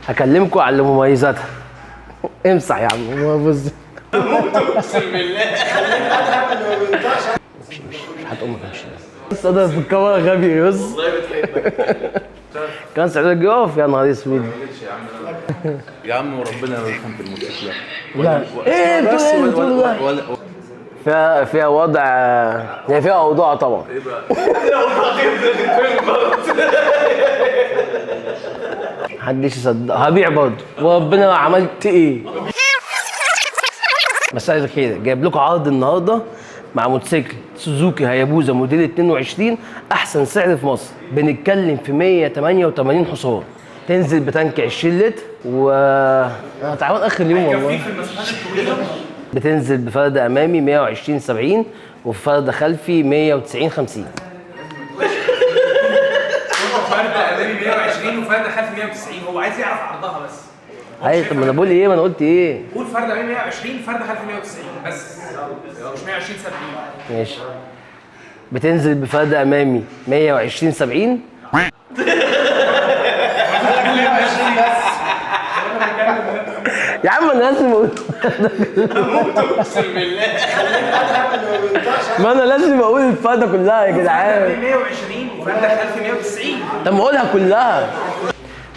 هكلمكم على مميزاتها. امسح يا عم، بص. اقسم بالله. مش هتقوم امشي. بس انا في الكاميرا غبي بص. والله بتحبك. كان سعيد يقف يا نهار اسود. يا عم وربنا ما بفهم في الموتوسيكلات. لا ايه بس بتقول ايه؟ ولا بتقول ولا فيها وضع، هي فيها اوضاع طبعا. ايه بقى؟ محدش يصدق، هبيع برضه وربنا ما عملت ايه. مساء الخير، جايب لكم عرض النهارده مع موتوسيكل سوزوكي هايابوزا موديل 22، احسن سعر في مصر. بنتكلم في 188 حصان، تنزل بتانك 20 لتر و انا تعبان اخر اليوم والله. بتنزل بفرد امامي 120 70 وفرد خلفي 190 50. فرد امامي 120 وفرد خلفي 190، هو عايز يعرف عرضها بس. ايوه طب ما انا بقول ايه؟ ما انا قلت ايه؟ قول فرد امامي 120، فرد خلفي 190 بس، مش 120 70. ماشي. بتنزل بفرد امامي 120 70. يا عم انا لازم اقول، اقسم بالله. ما انا لازم اقول الفرده كلها يا جدعان. 120 وفرد خلفي 190. طب ما اقولها كلها.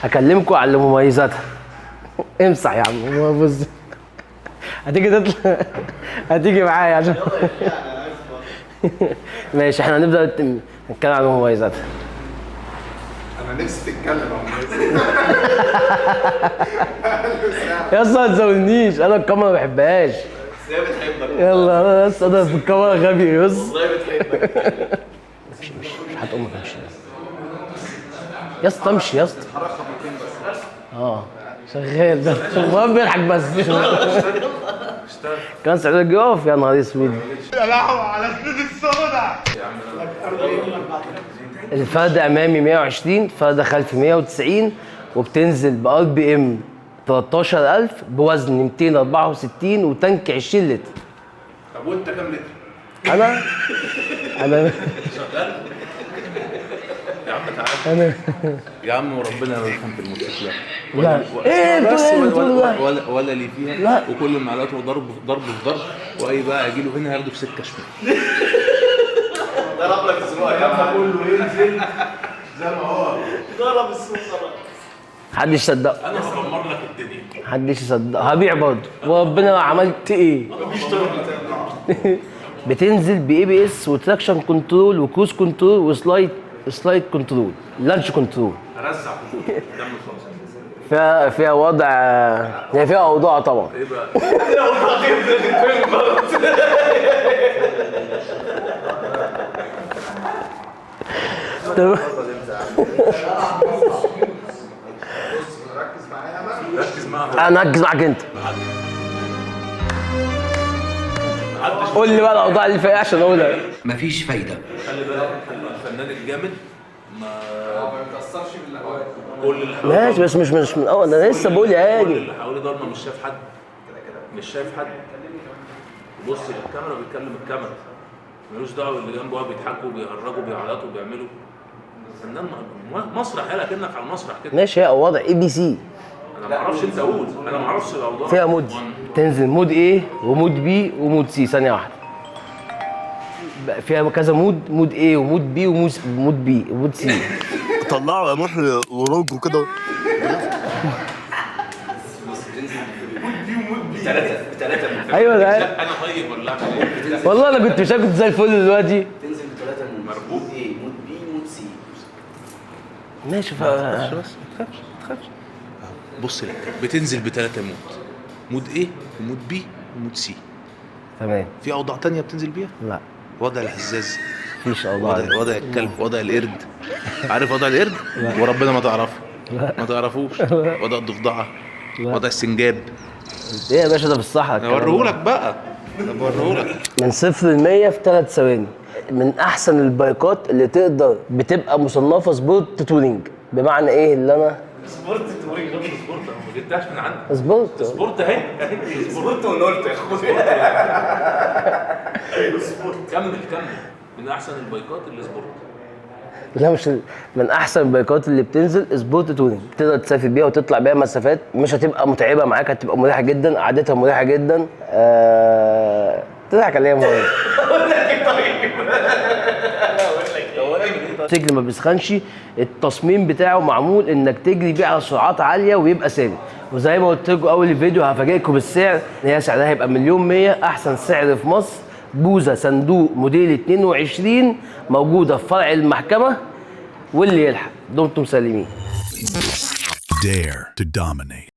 هكلمكم على مميزاتها. امسح يا عم، بص. هتيجي تطلع، هتيجي معايا عشان ماشي. احنا هنبدا نتكلم عن مميزاتها. انا نفسي تتكلم عن مميزاتها. يا اسطى ما تزودنيش، انا الكاميرا ما بحبهاش. بس هي بتحبك. يلا انا بس انا في الكاميرا غبي بص. والله بتحبك. مش هتقوم امشي يا اسطى، امشي يا اسطى. اه شغال ده، شغال بيضحك بس. كان سعيد يقف يا نهار اسود. يا لهوي على سنين السودا. الفرد امامي 120، فرد خلفي 190، وبتنزل ب RPM 13000 بوزن 264 وتانك 20 لتر. طب وانت كام لتر؟ انا شغال؟ يا عم تعالى. انا يا عم وربنا ما بفهم في الموتوسيكلات. لا ايه بس بتقول ايه؟ ولا بتقول ولا, لا. ولا لي فيها. لا. وكل المعلقات وضرب ضرب في ضرب، واي بقى اجي له هنا هياخده في سكة شمال. ضرب لك السواق يا عم. كله ينزل زي ما هو. ضرب السوق. محدش يصدق، انا هدمر لك الدنيا. محدش يصدق، هبيع برضه وربنا ما عملت ايه. بتنزل ب ABS و traction control و cruise control و slide control، launch control. هرزع دم خالص. فيها وضع، هي فيها اوضاع طبعا. ايه بقى؟ تمام. ركز معايا بقى. ركز معايا. انا هركز معاك انت. قول لي بقى الاوضاع اللي فيها عشان اقولها. مفيش فايدة. خلي بالك الفنان الجامد ما بيتأثرش بالاهواء. كل اللي حواليه ماشي بس مش من الاول، انا لسه بقول يا كل هادي. اللي حواليه ضلمة، مش شايف حد. مش شايف حد. بص للكاميرا بيتكلم الكاميرا، ملوش دعوه اللي جنبه، قاعد بيضحكوا بيهرجوا بيعيطوا بيعملوا. فنان مسرح، يلا كأنك على المسرح كده. ماشي، هي وضع ABC. انا ما اعرفش انت قول، انا ما اعرفش الاوضاع. فيها mode، تنزل mode A و mode B و mode C. ثانية واحدة. بقى فيها كذا mode، mode A و mode B و mode B و mode C. طلعوا يا محي وروجه كده. ايوه ده انا طيب ولا اعمل ايه؟ والله انا كنت مش كنت زي الفل دلوقتي. تنزل بثلاثة mode. مربوط. mode A، mode B، mode C. ماشي بس ما تخافش ما تخافش. بص لك بتنزل بثلاثة mode، mode A و mode B و mode C. تمام. في اوضاع تانية بتنزل بيها؟ لا وضع الهزاز، مفيش اوضاع. وضع الكلب، وضع القرد. عارف وضع القرد؟ وربنا ما تعرفه. ما تعرفوش. وضع الضفدعه، وضع السنجاب. ايه يا باشا ده في الصحراء. انا اوريهولك بقى، طب اوريهولك. من 0 ل 100 في 3 ثواني. من احسن البايكات اللي تقدر بتبقى مصنفه sport touring. بمعنى ايه اللي انا sport touring. sport ما جبتهاش من عندك. sport sport اهي اهي sport ونولت يا اخويا. كمل كمل. من احسن البايكات اللي sport. لا مش من احسن البايكات اللي بتنزل sport touring، تقدر تسافر بيها وتطلع بيها مسافات مش هتبقى متعبة معاك، هتبقى مريحه جدا، قعدتها مريحه جدا. تضحك عليا يا مهند. موتوسيكل ما بيسخنش، التصميم بتاعه معمول انك تجري بيه على سرعات عالية ويبقى ثابت. وزي ما قلت لكم اول الفيديو هفاجئكم بالسعر، ان هي سعرها هيبقى 1,100,000، احسن سعر في مصر. بوزه صندوق موديل 22 موجودة في فرع المحكمة، واللي يلحق. دمتم سالمين. Dare to dominate.